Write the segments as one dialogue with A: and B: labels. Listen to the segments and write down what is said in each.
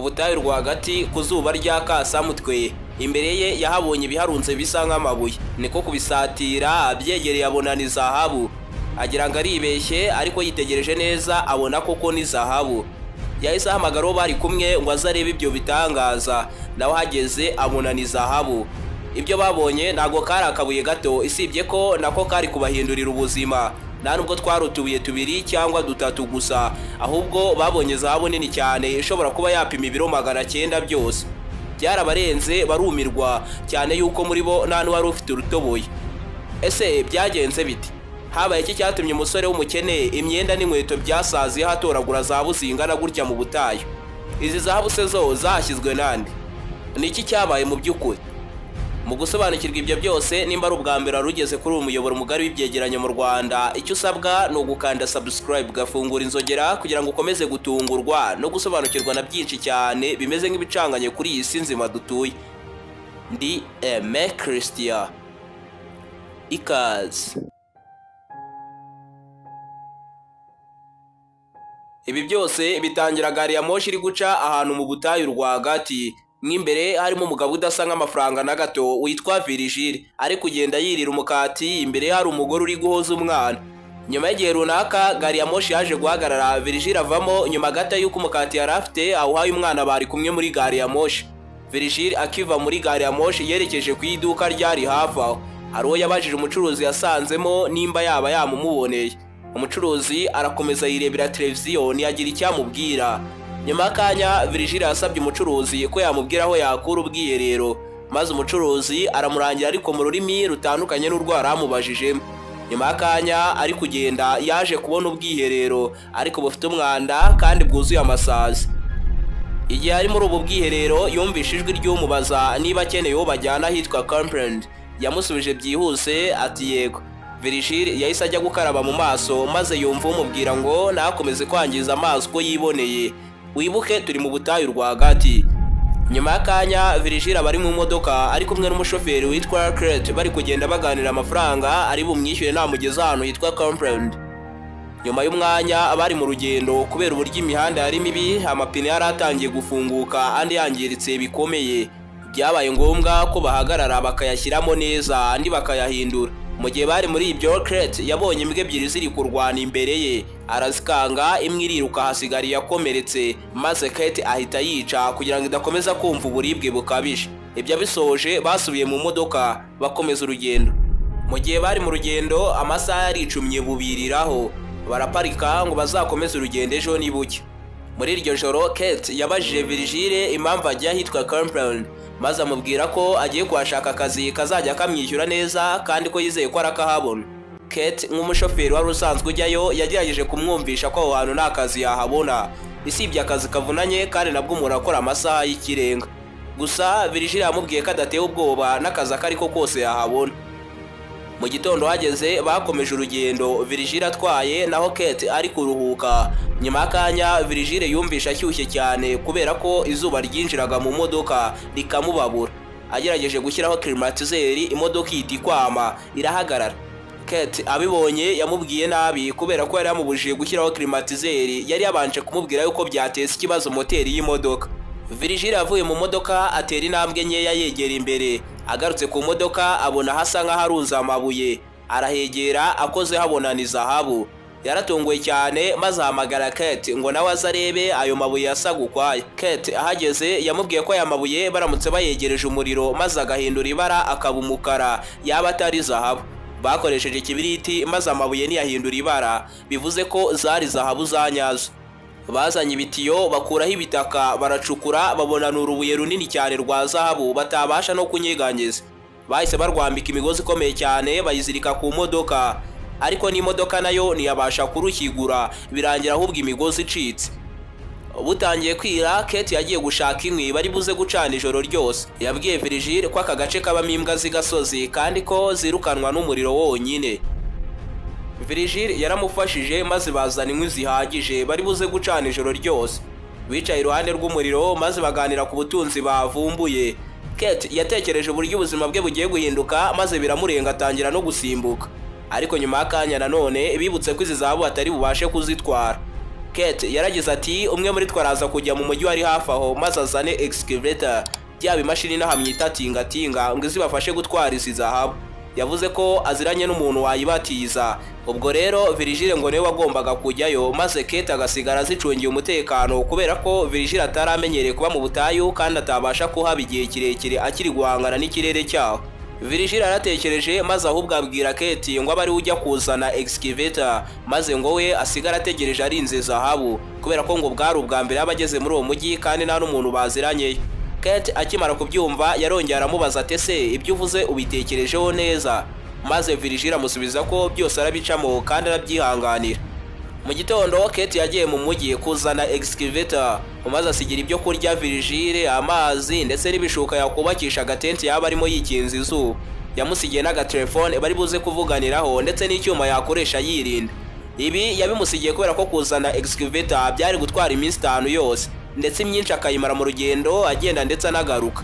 A: Butayu rwagati ku zuba rya kasamutwe, imbere ye yahabonye ibiharunze bisa nk'amabuye, niko kubisatira abyegereye abona ni zahabu. Agira ngo aribeshye, ariko yitegereje neza abona koko ni zahabu. Yahise ahamagara uwo bari kumwe ngo aze arebe ibyo bitangaza, nawe ahageze abona ni zahabu. Ibyo babonye ntabwo kari akabuye gato, isibye ko nako kari kubahindurira ubuzima. Nta nubwo twari utubuye tubiri cyangwa dutatu gusa, ahubwo babonye zahabu nini cyane ishobora kuba yapima ibiro 900 byose. Byarabarenze barumirwa cyane yuko muri bo nta n'uwari ufite urutoboye. Ese byagenze bite? Habaye iki cyatumye umusore w'umukene imyenda n'inkweto byasaziye atoragura zahabu zingana gutya mu butayu? Izi zahabu se zo zashyizwe nande? Ni iki cyabaye mu by'ukuri? Mu gusobanukirwa ibyo byose, nimba ari ubwa mbere wari kuri uyu muyoboro mugari w'ibyegeranyo mu Rwanda, icyo usabwa ni ugukanda subscribe ugafungura inzogera kugira ngo ukomeze gutungurwa no gusobanukirwa na byinshi cyane bimeze nk'ibicanganye kuri iyi si nzima dutuye. Ndi Aime Christian. Ikaze. Ibi byose bitangira gari ya moshi iri guca ahantu mu butayu rwagati. Mw'imbere harimo umugabo udasa nk'amafaranga na gato witwa Virgile, ari kugenda yirira umukati, imbere hari umugore uri guhoza umwana. Nyuma y'igihe runaka gari ya moshi yaje guhagarara, Virgile avamo nyuma gato y'uko umukati yari afite awuhaye umwana bari kumwe muri gari ya moshi. Virgile akiva muri gari ya moshi yerekeje ku iduka ryari hafi aho. Hari uwo yabajije umucuruzi yasanzemo nimba yaba yamumuboneye. Umucuruzi arakomeza yirebera televiziyo ntiyagira icyamubwira. Nyuma y'akanya Virgile yasabye umucuruzi ko yamubwira aho yakura ubwiherero, maze umucuruzi aramurangira ariko mu rurimi rutandukanye n'urwo yari amubajijemo. Nyuma y'akanya ari kugenda yaje kubona ubwiherero ariko bufite umwanda kandi bwuzuye amasazi. Igihe ari muri ubu bwiherero yumvishe ijwi ry'umubaza niba akeneye uwo bajyana ahitwa Comprend. Yamusubije byihuse ati yego. Virgile yahise ajya gukaraba mu maso maze yumva umubwira ngo ntakomeze kwangiza amazi uko yiboneye. Wibuke turi mu butayu rwagati. Nyuma y'akanya Virgile aba ari mu modoka ari kumwe n'umushoferi witwa Crete, bari kugenda baganira amafaranga ari bumwishyure namugeza ahantu hitwa Comprend. Nyuma y'umwanya abari mu rugendo, kubera uburyo imihanda yari mibi, amapine yari atangiye gufunguka andi yangiritse bikomeye. Byabaye ngombwa ko bahagarara bakayashyiramo neza andi bakayahindura. Mu gihe bari muri ibyo, Crete yabonye imbwa ebyiri ziri kurwana imbere ye, arazikanga, imwe iriruka hasigara yakomeretse, maze Kate ahita yica kugira ngo idakomeza kumva uburibwe bukabije. Ibyo abisoje basubiye mu modoka bakomeza urugendo. Mu gihe bari mu rugendo amasaha yaricumye bubiriraho, baraparika ngo bazakomeze urugendo ejo nibucya. Muri iryo joro Kate yabajije Virgile impamvu agiye ahitwa Compound, maze amubwira ko agiye kuhashaka akazi kazajya kamwishyura neza kandi ko yizeye ko arakahabona. Kate nk'umushoferi wari usanzwe ujyayo yagerageje kumwumvisha ko aho hantu nta kazi yahabona, isibye akazi kavunanye kandi nabwo umuntu akora amasaha y'ikirenga. Gusa Virgile yamubwiye ko adatewe ubwoba n'akazi ako ariko kose yahabona. Mu gitondo hageze bakomeje urugendo, Virgile atwaye naho Kate ari kuruhuka. Nyuma y'akanya Virgile yumvisha ashyushye cyane kubera ko izuba ryinjiraga mu modoka rikamubabura. Agerageje gushyiraho climatiseur imodoka ihita ikwama irahagarara. Kate abibonye yamubwiye nabi kubera ko yari yamubujije gushyiraho climatiseur, yari yabanje kumubwira yuko byateza ikibazo moteri y'imodoka. Virgile yavuye mu modoka atera intambwe nkeya yegera imbere. Agarutse ku modoka abona hasa nk'aharunze amabuye, arahegera akoze habona ni zahabu. Yaratunguwe cyane maze ahamagara Kate ngo nawe aze arebe ayo mabuye yasaga ukwayo. Kate ahageze yamubwiye ko aya mabuye baramutse bayegereje umuriro maze agahindura ibara akaba umukara yaba atari zahabu. Bakoresheje ikibiriti maze amabuye ntiyahindura ibara, bivuze ko zari zahabu za nyazo. Bazanye ibitiyo bakuraho ibitaka baracukura babona urubuye runini cyane rwa zahabu batabasha no kunyeganyeza. Bahise barwambika imigozi ikomeye cyane bayizirika ku modoka, ariko n'imodoka nayo ntiyabasha kurukigura, birangira ahubwo imigozi icitse. Butangiye kwira, Kate yagiye gushaka inkwi bari buze gucana ijoro ryose. Yabwiye Virgile ko aka gace kabamo imbwa z'igasozi kandi ko zirukanwa n'umuriro wonyine. Virgile yaramufashije maze bazana inkwi zihagije bari buze gucana ijoro ryose. Bicaye iruhande rw'umuriro maze baganira ku butunzi bavumbuye. Kate yatekereje uburyo ubuzima bwe bugiye guhinduka maze biramurenga atangira no gusimbuka. Ariko nyuma y'akanya nanone bibutse ko izi zahabu atari bubashe kuzitwara. Kate yaragize ati umwe muri twe araza kujya mu mujyi wari hafi aho maze azane excavator, byaba imashini inahamyita tingatinga, ngo izibafashe gutwara izi zahabu. Yavuze ko aziranye n'umuntu wayibatiza. Ubwo rero Virgile ngo niwe wagombaga kujyayo, maze Kate agasigara azicungiye umutekano, kubera ko Virgile ataramenyereye kuba mu butayu kandi atabasha kuhaba igihe kirekire akiri guhangana n'ikirere cyaho. Virgile yaratekereje maze ahubwo abwira Kate ngo abe ari ujya kuzana excavator, maze ngo we asigara ategereje arinze zahabu, kubera ko ngo bwari ubwa mbere yaba ageze muri uwo mujyi kandi nta n'umuntu baziranyeyo. Kate akimara kubyumva yarongeye aramubaza ati ese ibyo uvuze ubitekerejeho neza? Maze Virgile amusubiza ko byose arabicamo kandi arabyihanganira. Mu gitondo Kate yagiye mu mujyi kuzana excavator, maze asigira ibyo kurya Virgile, amazi ndetse n'ibishuka yakubakisha agatente yaba arimo yikinze izuba. Yamusigiye n'agatelefone bari buze kuvuganiraho ndetse n'icyuma yakoresha yirinda. Ibi yabimusigiye kubera ko kuzana excavator byari gutwara iminsi 5 yose, ndetse imyinshi akayimara mu rugendo agenda ndetse anagaruka.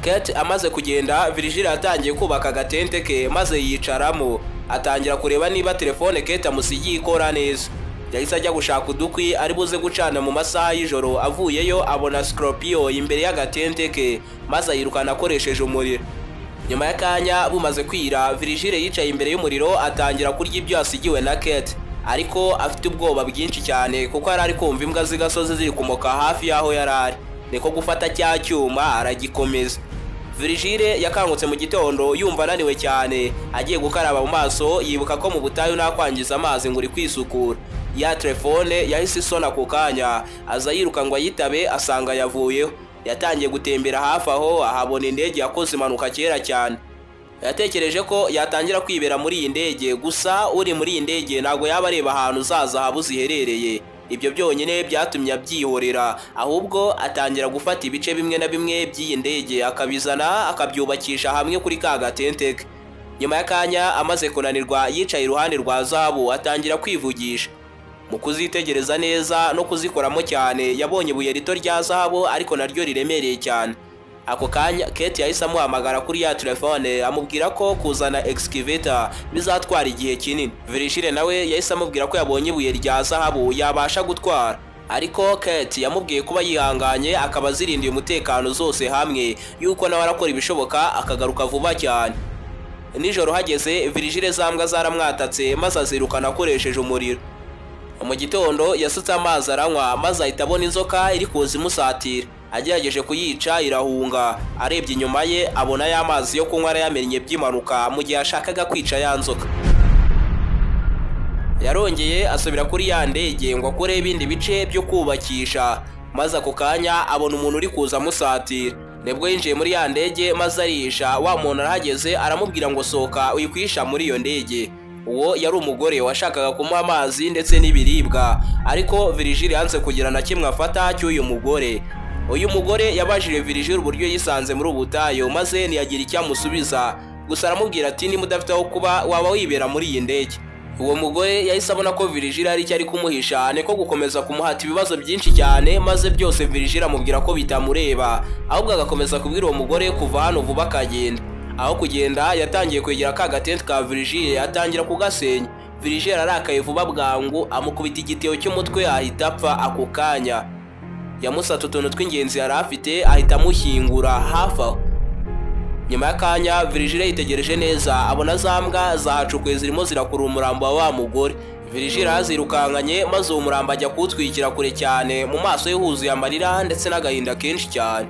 A: Kate amaze kugenda, Virgile yatangiye kubaka agatente ke maze yicaramo, atangira kureba niba telefone Kate amusigiye ikora neza. Yahise ajya gushaka udukwi ari buze gucana mu masaha y'ijoro, avuyeyo abona Scorpio imbere y'agatente ke maze ayirukana akoresheje umuriro. Nyuma y'akanya bumaze kwira, Virgile yicaye imbere y'umuriro atangira kurya ibyo yasigiwe na Kate, ariko afite ubwoba bwinshi cyane kuko yari ari kumva imbwa z'igasozi ziri kumoka hafi y'aho yari ari. Niko gufata cya cyuma aragikomeza. Virgile yakangutse mu gitondo yumva ananiwe cyane, agiye gukaraba mu maso yibuka ko mu butayu nta kwangiza amazi ngo uri kwisukura. Ya telefone yahise isona ako kanya, aza yiruka ngo ayitabe asanga yavuyeho. Yatangiye gutembera hafi aho ahabona indege yakoze impanuka kera cyane. Yatekereje ko yatangira kwibera muri iyi ndege, gusa uri muri iyi ndege ntabwo yaba areba ahantu za zahabu ziherereye. Ibyo byonyine byatumye abyihorera, ahubwo atangira gufata ibice bimwe na bimwe by'iyi ndege akabizana akabyubakisha hamwe kuri ka gatente ke. Nyuma y'akanya amaze kunanirwa yicaye iruhande rwa zahabu atangira kwivugisha. Mu kuzitegereza neza no kuzikoramo cyane yabonye ibuye rito rya zahabu ariko naryo riremereye cyane. Ako kanya Kate yahise amuhamagara kuri ya telefone amubwira ko kuzana excavator bizatwara igihe kinini. Virgile nawe yahise amubwira ko yabonye ibuye rya zahabu yabasha gutwara, ariko Kate yamubwiye kuba yihanganye akaba azirindiye umutekano zose hamwe, yuko nawe arakora ibishoboka akagaruka vuba cyane. Nijoro hageze Virgile zambwa zaramwatatse maze azirukana akoresheje umuriro. Mu gitondo yasutse amazi aranywa maze ahita abona inzoka iri kuza imusatira. Agerageje kuyica irahunga, arebye inyuma ye abona ya mazi yo kunywa arayamennye by'impanuka mu gihe ashakaga kwica ya nzoka. Yarongeye asubira kuri ya ndege ngo akore ibindi bice byo kubakisha, maze ako kanya abona umuntu uri kuza amusatira. Nibwo yinjiye muri ya ndege maze arisha, wa muntu arahageze aramubwira ngo sohoka uyikwisha muri iyo ndege. Uwo yari umugore washakaga kumuha amazi ndetse n'ibiribwa, ariko Virgile yanze kugira na kimwe afata cy'uyu mugore. Uyu mugore yabajije Virgile uburyo yisanze muri ubutayu maze ntiyagira icyo amusubiza, gusa aramubwira ati niba udafite aho kuba waba wibera muri iyi ndege. Uwo mugore yahise abona ko Virgile ari icyo ari kumuhisha, niko gukomeza kumuhata ibibazo byinshi cyane, maze byose Virgile amubwira ko bitamureba, ahubwo agakomeza kubwira uwo mugore kuva hano vuba akagenda. Aho kugenda yatangiye kwegera ka gatente ka Virgile atangira kugasenya. Virgile arakaye vuba bwangu amukubita igiteo cy'umutwe ahita apfa ako kanya. Yamusata utuntu tw'ingenzi yari afite ahita amushyingura hafi aho. Nyuma y'akanya Virgile yitegereje neza abona za mbwa zahacukuye zirimo zirakura umurambo wa wa mugore. Virgile azirukankanye maze uwo murambo ajya kuwutwikira kure cyane, mu maso ye huzuye amarira ndetse n'agahinda kenshi cyane.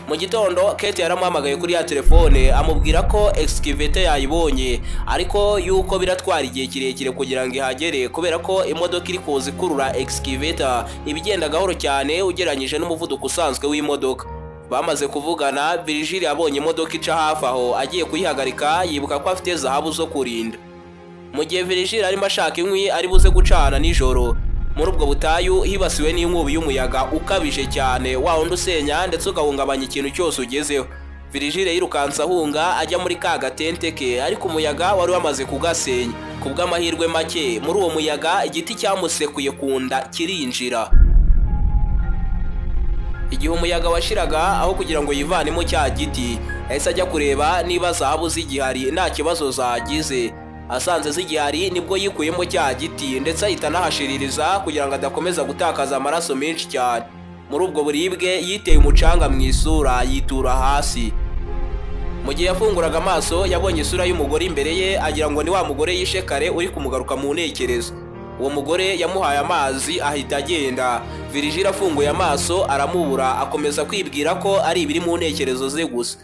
A: Mu gitondo Kate yaramuhamagaye kuri ya telefone amubwira ko excavator yayibonye, ariko yuko biratwara igihe kirekire kugira ngo ihagere kubera ko imodoka iri kuza ikurura excavator ibigenda gahoro cyane ugereranyije n'umuvuduko usanzwe w'imodoka. Bamaze kuvugana Virgile yabonye imodoka ica hafi aho agiye kuyihagarika yibuka ko afite zahabu zo kurinda. Mu gihe Virgile arimo ashaka inkwi ari buze gucana nijoro, muri ubwo butayu hibasiwe n'inkubi y'umuyaga ukabije cyane wa wundi usenya ndetse ugahungabanya ikintu cyose ugezeho. Virgile yirukanse ahunga ajya muri ka gatente ke, ariko umuyaga wari wamaze kugasenya. Ku bw'amahirwe make muri uwo muyaga igiti cyamusekuye ku nda kirinjira. Igihe umuyaga washiraga aho kugira ngo yivanemo cya giti, yahise ajya kureba niba zahabu zigihari nta kibazo zagize. Asanze zigihari nibwo yikuyemo cya giti ndetse ahita anahashiririza kugira ngo adakomeza gutakaza amaraso menshi cyane. Muri ubwo buribwe yiteye umucanga mu isura yitura hasi. Mu gihe yafunguraga amaso yabonye isura y'umugore imbere ye, agira ngo ni wa mugore yishe kare uri kumugaruka mu ntekerezo. Uwo mugore yamuhaye amazi ahita agenda. Virgil afunguye amaso aramubura, akomeza kwibwira ko ari ibiri mu ntekerezo ze gusa.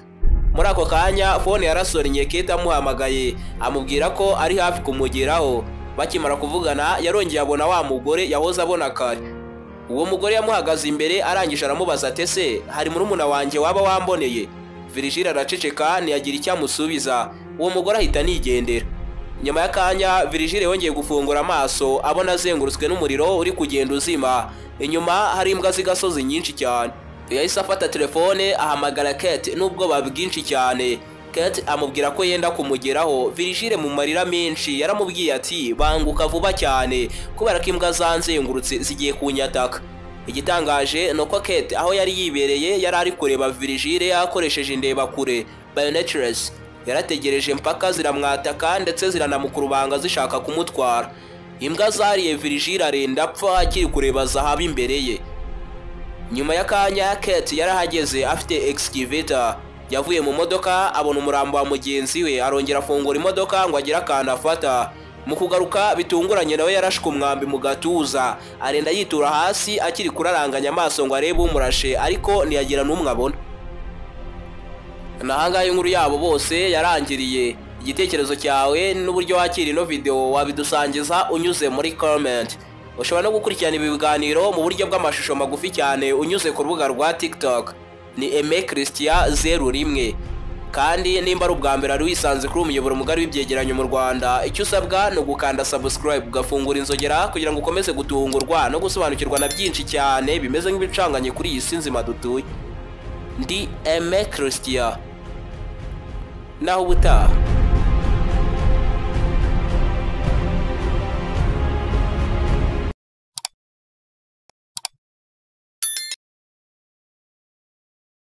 A: Muri ako kanya fone yarasonnye, Kate amuhamagaye amubwira ko ari hafi kumugeraho. Bakimara kuvugana yarongeye abona wa mugore yahoze abona kare. Uwo mugore yamuhagaze imbere arangije aramubaza ati ese hari murumuna wanjye waba wamboneye? Virgil araceceka ntiyagira icyo amusubiza. Uwo mugore ahita anigendera. Nyuma y'akanya Virgil yongeye gufungura amaso abona azengurutswe n'umuriro uri kugenda uzima. Inyuma hari imbwa z'igasozi nyinshi cyane. Yahise afata telefone ahamagara Kate n'ubwoba bwinshi cyane. Kate amubwira ko yenda kumugeraho. Virgil mu marira menshi yaramubwiye ati banguka vuba cyane kubera ko imbwa zanzengurutse zigiye kunyataka. Igitangaje ni uko Kate aho yari yibereye yari ari kureba Virgil akoresheje indebakure binoculars. Yarategereje mpaka ziramwataka ndetse ziranamukurubanga zishaka kumutwara. Imbwa zariye Virgil arenda apfa akiri kureba zahabu imbere ye. Nyuma y'akanya Kate yarahageze afite excavator. Yavuye mu modoka abona umurambo wa mugenzi we, arongera afungura imodoka ngo agire akantu afata. Mu kugaruka bitunguranye nawe yarashwe umwambi mu gatuza, arenda yitura hasi akiri kuraranganya amaso ngo arebe umurashe, ariko ntiyagira n'umwe abona. Nahangaha inkuru yabo bose yarangiriye. Igitekerezo cyawe n'uburyo wakira ino video wabidusangiza unyuze muri comment. Ushobora no gukurikirana ibi biganiro mu buryo bw'amashusho magufi cyane unyuze ku rubuga rwa TikTok. Ni Aime Christian 01. Kandi nimba ari ubwa mbere ari wisanze kuri umuyoboro mugari w'ibyegeranyo mu Rwanda, icyo usabwa ni ugukanda subscribe ugafungura inzogera kugira ngo ukomeze gutungurwa no gusobanukirwa na byinshi cyane bimeze nk'ibicanganye kuri iyi si nzima dutuye. Ndi Aime Christian. Naho ubutaha.